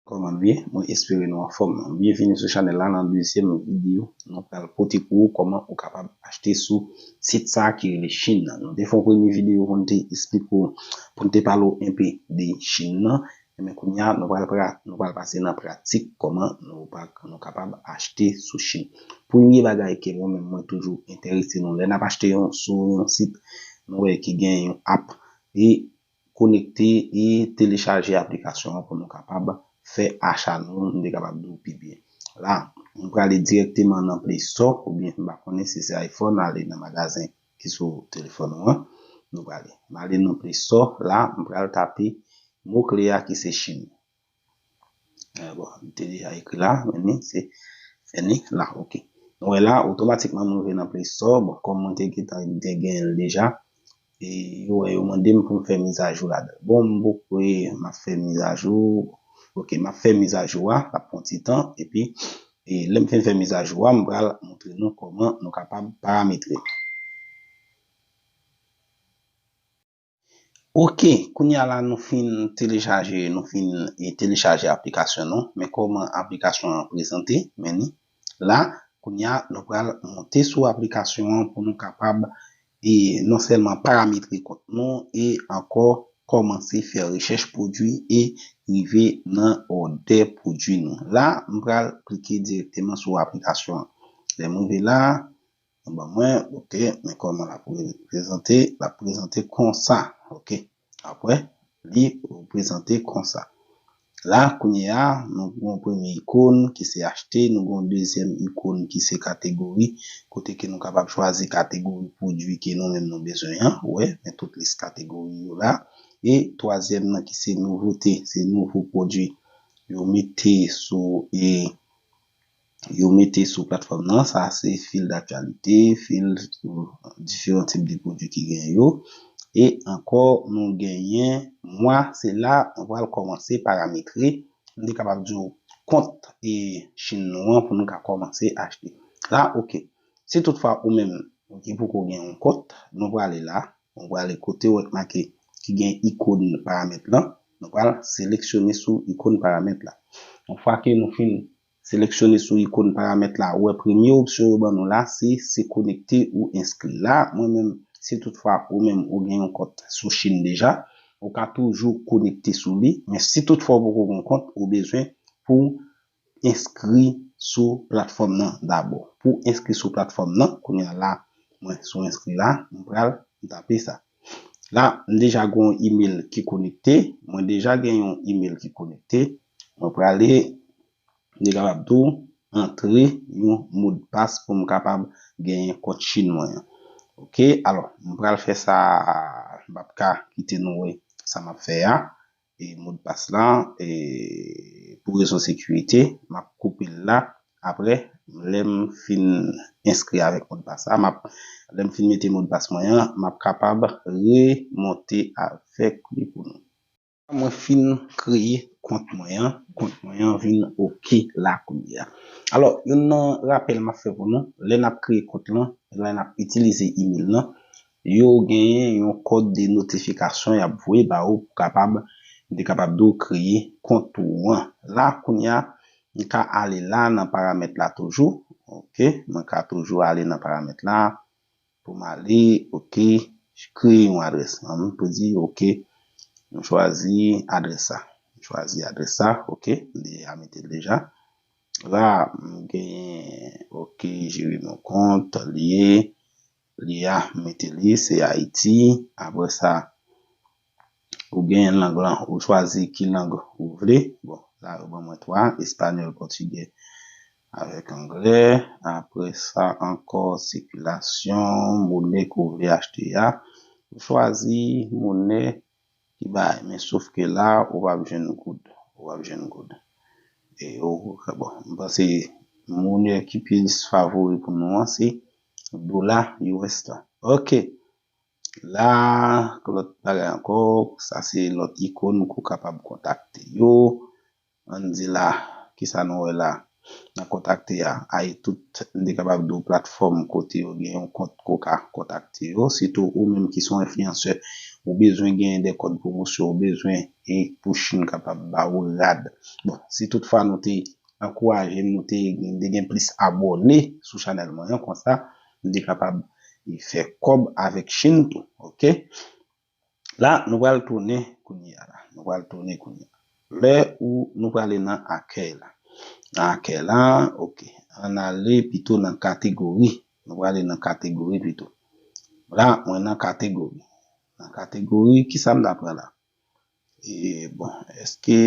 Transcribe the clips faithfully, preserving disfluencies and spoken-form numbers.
Kòman nou ye? Mwen espere nou anfòm. Byenvini sou chanèl la. Nan dezyèm videyo, nou pral pote pou ou kòman ou kapab achte sou sit sa a ki rele Chine nan. Nou te fè yon premye videyo pou n te esplike ou, pou n te pale w enpe de Chine nan. Men kounye a, nou pral, pra- nou pral pase nan pratik kòman nou, pa- nou kapab achte sou Chine. Premye bagay ke mwen menm mwen toujou enterese nou lè n ap achte yon sou yon sit, nou wè ki gen yon app, e konekte e telechaje aplikasyon an pou nou kapab fè acha nou, nou te kapab di w pi byen. La, nou prale dirèkteman nan Play Store, oubyen m pa konnen si se iPhone, ale nan magazen ki sou telefòn ou an. Nou prale. M ale nan Play Store, la, m pral tape mo kle a ki se Chine. Eh, bon, m te deja ekri la, men ni se fè ni la, ok. Nou wè la, otomatikman mwen rive nan Play Store, bon, kòm mwen te gentan te genyen l deja, e yo wè yo mande m pou m fè mizajou ladan. Bon, m poko, m ap fè mizajou, ok, m ap fè mizajou a, l ap pran ti tan, epi e lè m fin fè mizajou a, m pral montre nou kòman nou kapab parametre. Ok, kounye a la nou fin telechaje, nou fin e telechaje aplikasyon nou. Men kòman aplikasyon an prezante, men ni la, kounye a nou pral monte sou aplikasyon an pou nou kapab e non sèlman parametre kont nou e ankò kòmanse fè rechèch pwodui e rive nan òdè pwodui nou. La, m pral klike dirèkteman sou aplikasyon an. Lè m rive la, ban mwen, ok, men kòman l ap prezante, l ap prezante konsa, ok. Apre, li prezante konsa. La, kounye a, nou gen yon premye ikòn ki se achte, nou gen yon dezyèm ikòn ki se kategori, kote ke nou kapab chwazi kategori pwodui ke nou menm nou bezwen an, ou wè, men tout lis kategori yo la. E twazyèm nan ki se nouvote, se nouvo pwodui. Yo mete sou, e, yo mete sou platfòm nan, sa se fil daktyalite, fil sou diferan tip de pwodui ki gen yo. E ankò, nou genyen mwa, se la, nou pral kòmanse parametre, nou te kapab di w kont e Chine nou an pou nou ka kòmanse achte. La, ok. Si toutfwa ou menm, ou ki poko gen yon kont, nou prale la, nou prale kote w wè k make ki gen ikòn paramèt lan, nou pral seleksyone sou ikòn paramèt la. Yon fwa ke nou fin seleksyone sou ikòn paramèt la, ou wè premye opsyon yo ban nou la, se se konekte ou enskri. La, mwen menm, si toutfwa ou menm ou gen yon kont sou Chine deja, ou ka toujou konekte sou li, men si toutfwa ou poko gen yon kont, ou bezwen pou enskri sou platfòm nan dabò. Pou enskri sou platfòm nan, kounye a la, mwen sou enskri la, m pral tape sa. La, m deja gen yon email ki konekte, mwen deja gen yon email ki konekte, mwen prale, m te kapab tou antre yon modpas pou m kapab genyen kont Chine mwen an. Ok, alò, m pral fè sa, m p ap ka kite nou wè sa m ap fè a. E modpas la, e pou rezon sekirite, m ap koupe l la. Apre, lè m fin enskri avèk modpas la, m ap, lè m fin mete modpas mwen an, m ap kapab remonte avèk li pou nou. Mwen fin kreye kont mwen an, kont mwen an vin ok la kounye a. Alò, youn nan rapèl m ap fè pou nou, lè n ap kreye kont lan, lè n ap itilize email lan, yo genyen yon kòd de notifikasyon y ap voye ba ou pou kapab, de kapab di w kreye kont ou an. La, kounye a, m ka ale la nan paramèt la toujou. Ok, mwen ka toujou ale nan paramèt la pou m ale, ok, kreye yon adrès. An, m pou di, ok, m chwazi adrès sa. M chwazi adrès sa, ok, m deja mete l deja. La, m genyen, ok, jere mon kont, li ye, li a, m mete li, se Ayiti. Apre sa, ou genyen lang lan, ou chwazi ki lang ou vle. Bon, la, yo ban mwen twa, espanyòl, pòtigè, avèk anglè. Apre sa, ankò, sikilasyon, monè ke w vle achte a. Ou chwazi monè ki bay, men sof ke la, ou p ap jwenn goud. Ou p ap jwenn goud. E, ou, bon, m panse monè ki plis favori pou nou an, se dola U S la. Ok. La, lòt bagay ankò, sa se lòt ikòn ke w kapab kontakte yo. Ann di la, kisa nou wè la? Nan kontakte a, ay tout, m te kapab di w platfòm kote yo gen yon kont ke w ka kontakte yo. Sitou ou menm ki se yon enfliyansè, ou bezwen genyen de kòd pwomosyon, ou bezwen e pou Chine kapab ba ou rad. Bon, si toutfwa nou te ankouraje m, nou te, te gen plis abòne sou chanèl mwen an, konsa, m te kapab fè kòb avèk Chine tou, oke? La, nou pral tounen kounye a la. Nou pral tounen kounye a. Lè ou nou prale nan akèy la. Nan akèy la, oke. Ann ale pito nan kategori. Nou prale nan kategori pito. La, mwen nan kategori. Nan kategori, kisa m ta pran la? E, bon, èske,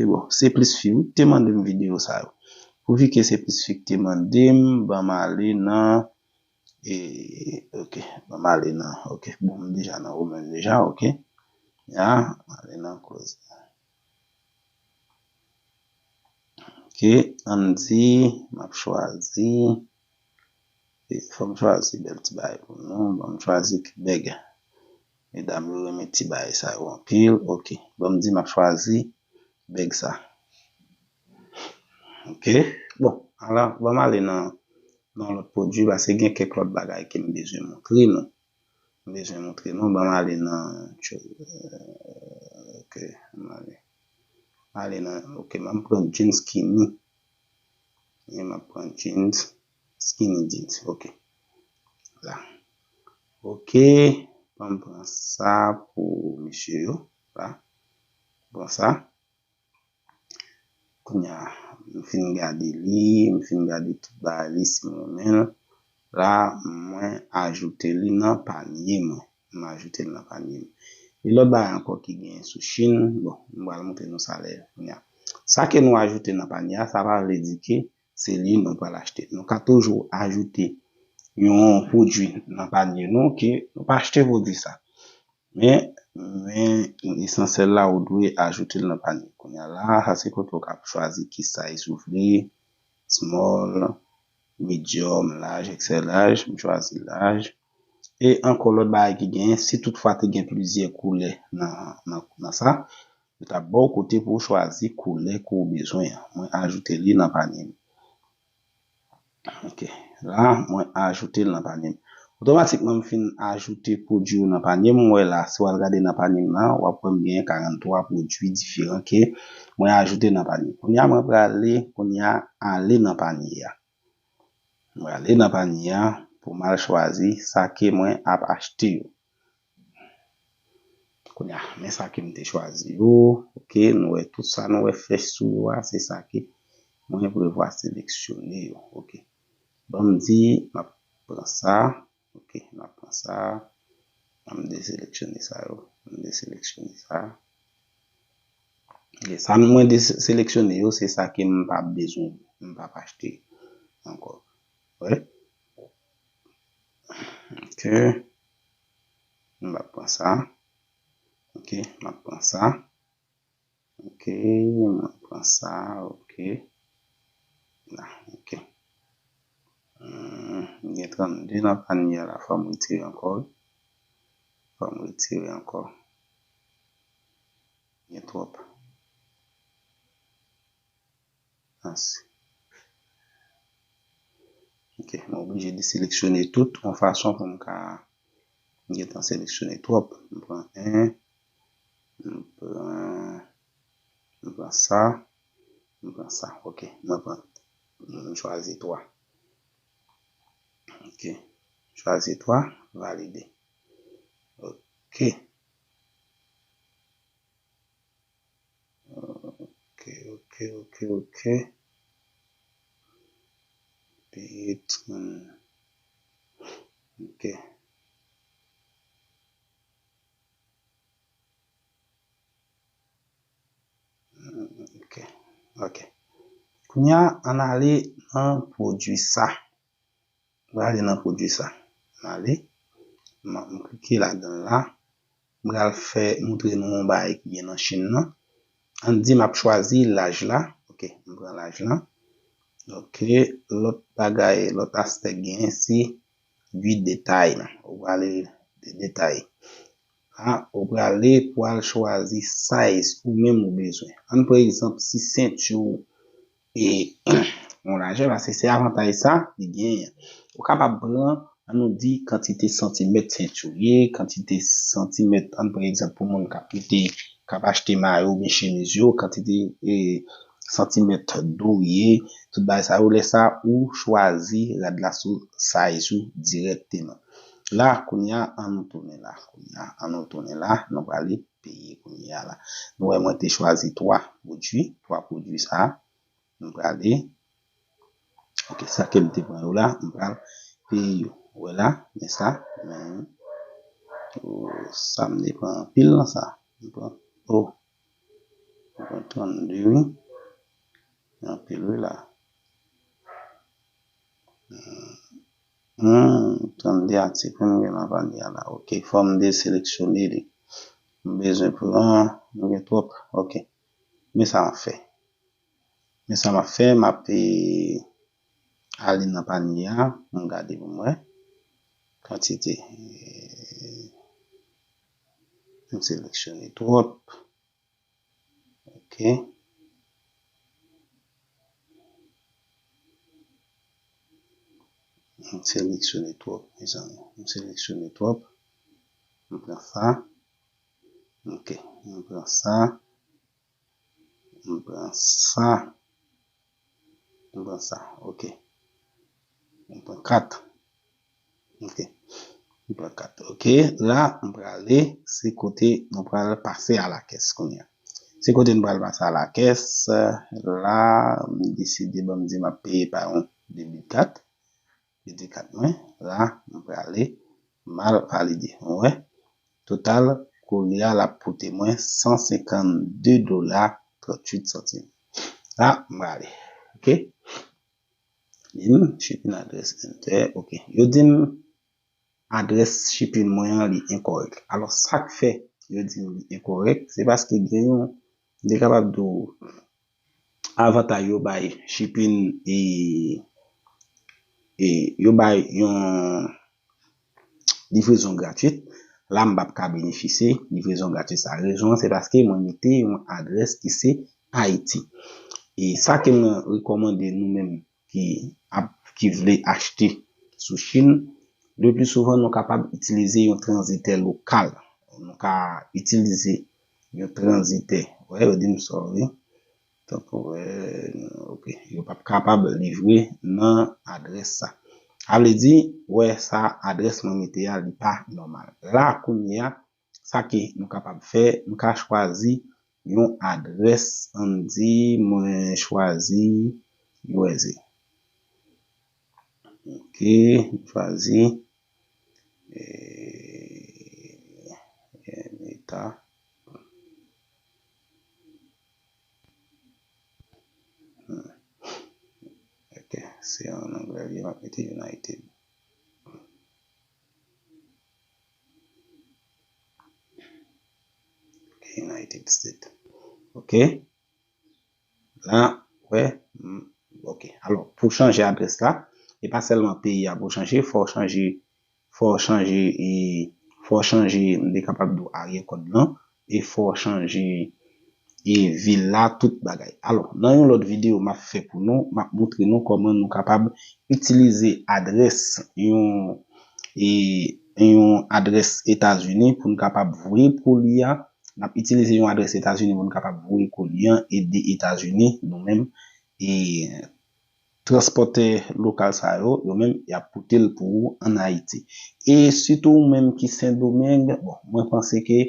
bon, se plis fi wi ki te mande m videyo sa yo. Pouvi ke se plis fi ki te mande m, ban m ale nan, e, oke, ban m ale nan, oke, bon, m deja nan woman deja, oke. Ya, m ale nan close. Oke, ann di, m ap chwazi, e, fò m chwazi bèl ti bagay pou nou, ban m chwazi bèg. Medam yo renmen ti bagay sa yo anpil. Oke. Bon, m di m ap chwazi bèg sa. Oke. Bon, ala, ban m ale nan, nan lòt pwodui, paske gen kèk lòt bagay ke m bezwen montre nou. M bezwen montre nou, ban m ale nan, oke, m ale. M ale nan, oke, m ap pran jeans skinny. E m ap pran jeans, skinny jeans, oke. La. Oke, ban m pran sa pou mesye yo. La. Pran sa. Kounye a, m fin gade li, m fin gade tout bagay li, si m renmen l. La, mwen ajoute li nan panye mwen. M ajoute l nan panye m. E lòt bagay ankò ki genyen sou Chine, bon, m pral montre nou sa lè kounye a. Sa ke nou ajoute nan panye a, sa pa vle di ke se li nou pral achte. Nou ka toujou ajoute yon pwodui nan panye nou ke nou pa achte pwodui sa. Men, men, lesansyèl la, ou dwe ajoute l nan panye. Kounye a la, sa se kote w ka chwazi ki size ou vle, small, medium, large, extra large, m chwazi large. E ankò lòt bagay ki genyen, si toutfwa te gen plizyè koulè nan, nan, nan sa, yo t ap ba w kote pou w chwazi koulè ke w bezwen an. Mwen ajoute li nan panye m. Oke. La, mwen ajoute l nan panye m. Otomatikman, m fin ajoute pwodui yo nan panye m. M wè la, si w al gade nan panye m nan, w ap wè m genyen karant twa pwodui diferan ke mwen ajoute nan panye. Kounye a, mwen prale, kounye a, ale nan panye a. Mwen ale nan panye a pou m al chwazi sa ke mwen ap achte yo. Kounye a, men sa ke m te chwazi yo. Oke, nou wè tout sa nou wè flèch sou yo a, se sa ke mwen prevwa seleksyone yo. Oke. Ban m di, m ap pran sa. Oke, m ap pran sa. Ban m deseleksyone sa yo. Ban m deseleksyone sa. Oke, sa mwen deseleksyone yo, se sa ke m pa bezwen, m pa achte ankò. Wè? Oke. M ap pran sa. Oke, m ap pran sa. Oke, m ap pran sa, oke. La, oke. Hmm, gen trannde nan panye a la, fò m retire ankò, wi. Fò m retire ankò. Gen twòp. Ansi. Oke, mwen oblije deseleksyone tout yon fason pou m ka gentan seleksyone twòp. M pran en, m pran, m pran sa, m pran sa. Oke, mwen pran, m chwazi twa. Oke, chwazi twa, valide. Oke. Oke, oke, oke, oke. Peye tran-, oke. Oke, oke. Kounye a, ann ale nan pwodui sa. Mwen ale nan pwodui sa. Mwen ale. M, m klike ladan l la. M pral fè, montre nou yon bagay ki gen nan Chine nan. Ann di m ap chwazi laj la. Oke, m pran laj la. Oke, lòt bagay, lòt aspè gen, se uit detay la. Ou prale de detay. La, ou prale pou al chwazi size ou menm ou bezwen. Ann pran egzanp, si senti w e yon lajè, paske se avantaj sa li genyen. Ou kapab pran An nou di kantite santimèt senti w ye, kantite santimèt, ann pran egzanp pou moun k ap mete, k ap achte mayo oubyen chemiz yo, kantite e, santimèt do w ye, tout bagay sa yo. Lè sa, ou chwazi rad la sou size ou dirèkteman. La, kounye a, an nou tounen la. Kounye a, an nou tounen la, nou prale peye kounye a la. Nou wè mwen te chwazi twa pwodui, twa pwodui sa a. M prale. Ok, sa ke m te pran yo la, m pral peye yo. Ou wè la, men sa, men, oh, sa m te pran anpil nan sa. M pran, oh, m pran trannde, wi. Anpil, wi, la. Hmm, trannde atik, wi, m gen nan panye a la. Ok, fò m deseleksyone li. M bezwen pran, m gen twòp. Ok. Men sa m ap fè. Men sa m ap fè, m ap, e, ale nan panye a, m gade pou m wè. Kantite. E, m seleksyone twòp. Ok. M seleksyone twòp, mezanmi. M seleksyone twòp. M pran sa. Ok. M pran sa. M pran sa. M pran sa. Ok. M pran kat. Ok. M pran kat. Ok. La, m prale, se kote nou pral pase a lakès kounye a. Se kote nou pral pase a lakès. La, m deside, bon, m di m ap peye pa yon debit kat. Debit kat mwen. La, m prale, m al valide. Ou wè? Total, kounye a, l ap koute mwen san senkannde dola tranntuit santim. La, m prale. Ok? Li di m, shipping address enter. Ok. Yo di m adrès shipping mwen an, li enkòrèk. Alò, sa k fè yo di m li enkòrèk, se paske gen yon, m te kapab di w, avantay yo bay shipping e, e yo bay yon livrezon gratwit. La, m p ap ka benefisye livrezon gratwit sa. Rezon an, se paske mwen mete yon adrès ki se Ayiti. E sa ke mwen rekòmande nou menm ki ap, ki vle achte sou Chin, le pli souvan nou kapab itilize yon tranzitè lokal. Nou ka itilize yon tranzitè. Wè, yo di m sorry. Tankou, wè, ok, yo p ap kapab livre nan adrès sa. Sa vle di, wè, sa adrès mwen mete a, li pa nòmal. La, kounye a, sa ke nou kapab fè, nou ka chwazi yon adrès, ann di, mwen chwazi U S A. Ok, m chwazi, eh, eh, Meta. Hmm. Ok, se an anglè li, m ap mete United. Ok, United States. Ok. La, wè, hmm, ok. Alò, pou chanje adrès la, e pa sèlman peyi a pou chanje, fò w chanje fò w chanje, e, fò w chanje, m te kapab di w aryè kòd lan, e fò w chanje, e, vil la, tout bagay. Alò, nan yon lòt videyo m ap fè pou nou, m ap montre nou kòman nou kapab itilize adrès yon, e, yon adrès Etazini pou n kapab voye koli a. N ap itilize yon adrès Etazini pou n kapab voye koli an e de Etazini, nou menm, e, transpòtè lokal sa yo, yo menm, y ap pote l pou ou ann Ayiti. E sitou ou menm ki Sendomeng, bon, mwen panse ke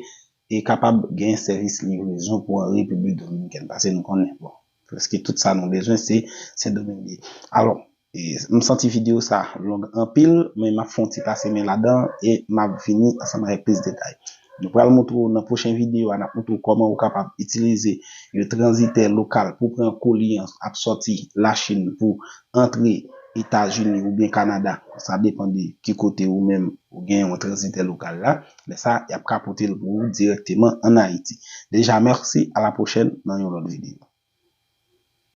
e kapab gen sèvis livrezon pou an Repiblik Dominikèn, paske nou konnen, bon, prèske tout sa nou bezwen, se Sendomeng li ye. Alò, e, m santi videyo sa long anpil, men m ap fè yon ti pase men ladan e m ap vini ansanm avèk plis detay. Nou pral montre w nan pwochen videyo a, n ap montre w kòman ou kapab itilize yon tranzitè lokal pou pran koli an ap sòti Lachin pou antre Etazini oubyen Kanada. Sa depann de ki kote ou menm ou gen yon tranzitè lokal la. Lè sa, y ap ka pote l pou ou dirèkteman ann Ayiti. Deja, mèsi, a la pwochèn nan yon lòt videyo.